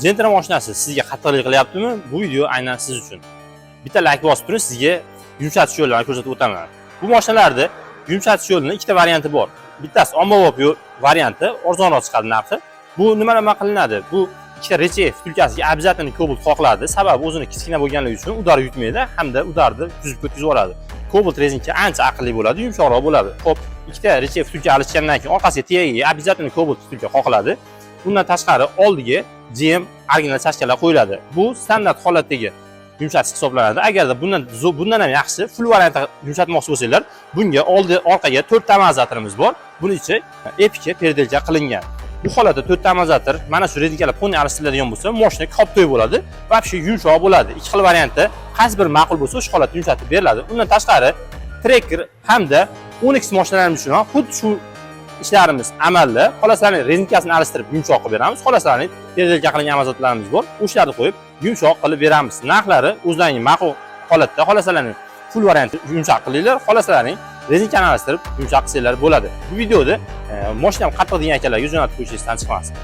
Gentra mashinasi sizga qattiqlik qilyaptimi? Bu video aynan siz uchun. Bitta layk bosib turing, sizga yumshatish yo'llarini ko'rsatib o'taman. Bu mashinalarda yumshatish yo'lini ikkita varianti bor. Bittasi ommabop yo'l varianti, arzonroq chiqadi narxi. Bu nima nima qilinadi? Bu ikkita рычаг втулка siga обязательно kobalt qoqiladi. Sababi o'zini kichkina bo'lganligi uchun удар yutmaydi hamda удар ni tuzib o'tkazib yuboradi. Kobalt rezinka ancha aqlli bo'ladi, yumshoqroq bo'ladi. Xo'p, ikkita рычаг втулка alishgandan keyin orqasiga, tagiga обязательно kobalt втулка qoqiladi. Bundan tashqari oldiga GM original chashkalar qo'yiladi. Bu standart holatdagi yumshatish hisoblanadi. Agarda bundan ham yaxshi full variantda yumshatmoqchi bo'lsanglar, bunga oldi orqaga to'rtta amortizatorimiz bor. Buni ichi epika переделка qilingan. Bu holatda to'rtta amortizator, mana shu rezinkalar полный alishtiriladigan bo'lsa, mashina koptoy bo'ladi, вообще yumshoq bo'ladi. Ikki xil variantda qaysi biri ma'qul bo'lsa, o'sha holatda yumshatib beriladi. Undan tashqari Tracker hamda Onix mashinalarimiz uchun ham xuddi shu ishlarimiz amalda. Xohlasalarning rezinkasini alishtirib yumshoq qilib beramiz, xohlasalarning переделка qilingan amortizatorlarimiz bor, o'shalarni qo'yib yumshoq qilib beramiz. Narxlari o'zlaringga ma'qul holatda, xohlasalaring full variant yumshoq qilinglar, xohlasalaring rezinkani alishtirib yumshoq qilsanglar bo'ladi. Bu videoda mashinam qattiq degan akalarga jo'natib qo'yish esdan chiqmasin.